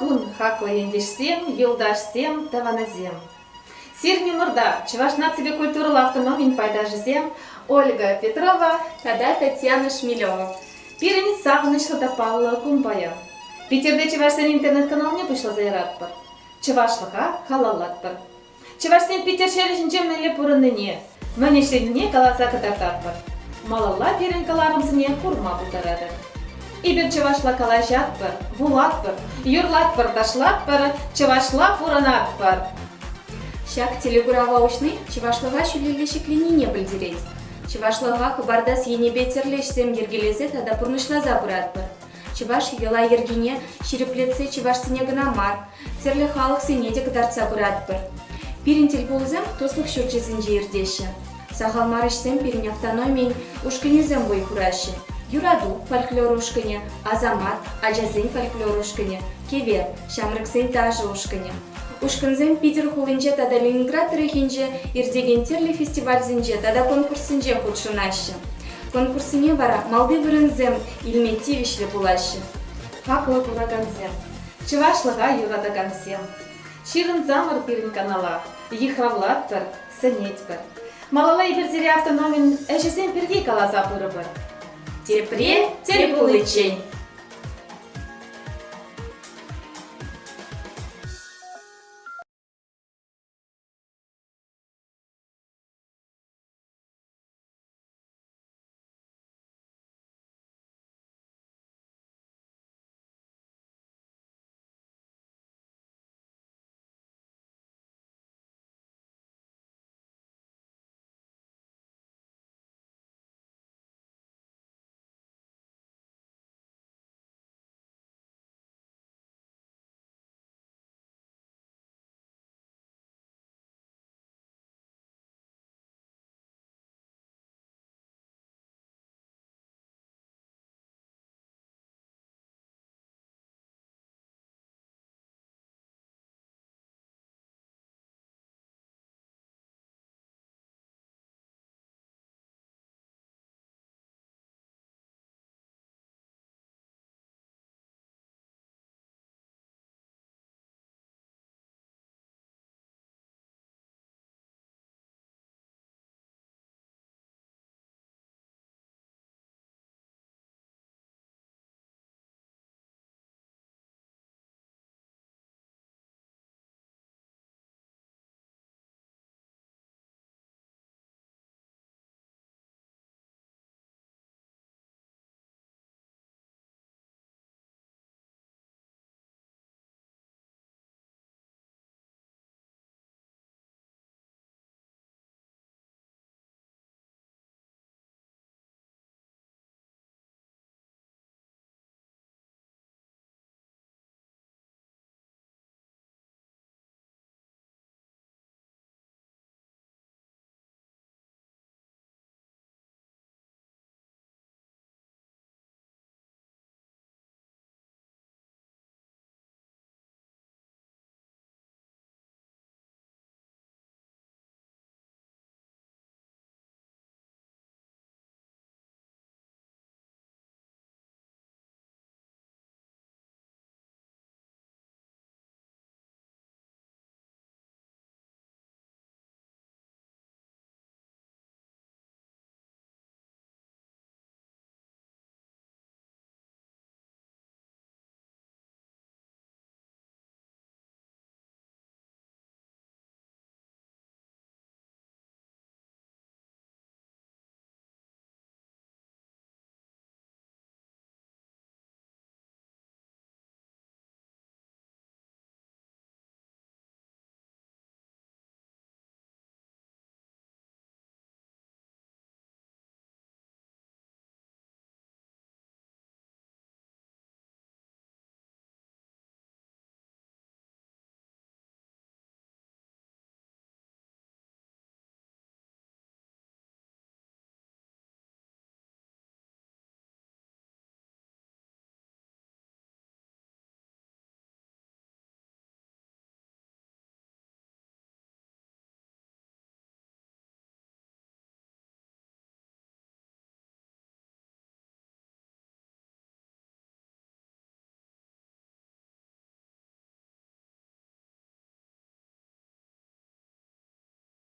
кун, хаклӑ ентешсем, юлташсем, тӑванӗсем! Сирӗн умӑрта Чӑваш наципе культурӑллӑ автономин пайташӗсем Ольга Петрова тата Татьяна Шмелева. Пирӗн савӑнӑҫлӑ та паллӑ кун паян. Питӗрте чӑвашсен интернет-каналне пуҫласа яратпӑр. Чӑвашлӑха халаллатпӑр. Чӑвашсем Питӗр ҫӗрӗ ҫинче мӗнле пурӑннине, мӗн ӗҫленине каласа кӑтартатпӑр. Малалла пирӗн кӑларӑмсене курма пултаратӑр. Эпир чӑвашла калаҫатпӑр, вулатпӑр, юрлатпӑр, ташлатпӑр, чӑвашла пурӑнатпӑр. Ҫак телекурава уҫни чӑвашлӑха ҫӳлелле ҫӗкленине пӗлтерет. Чӑвашлӑха хӑпартас енӗпе тӗрлӗ ӗҫсем йӗркелесе тата пурнӑҫласа пыратпӑр. Чӑваш йӑла-йӗркине ҫирӗплетсе чӑвашсене кӑна мар, тӗрлӗ халӑхсене те кӑтартса пыратпӑр. Пирӗн тӗлпулусем туслӑх ҫурчӗсенче иртеҫҫӗ. Сахал мар ӗҫсем пирӗн автономин ушкӑнӗсем вӑй хураҫҫӗ. Юрату фольклор ушкӑнӗ, Асамат ачасен фольклор ушкӑнӗ, Кевер ҫамрӑксен ташӑ ушкӑнӗ. Ушкӑнсем Питӗр хулинче тата Ленинград тӑрӑхӗнче иртекен тӗрлӗ фестивальсенче тата конкурссенче хутшӑнаҫҫӗ. Конкурссене вара малти вырӑнсем илме тивӗҫлӗ пулаҫҫӗ. Хаклӑ куракансем, чӑвашлӑха юратакансем, ҫырӑнсамӑр пирӗн канала, йыхравлатпӑр, сӗнетпӗр. Малалла эпир сире автономин ӗҫӗсем пирки каласа пырӑпӑр. Тепре тӗл пуличчен!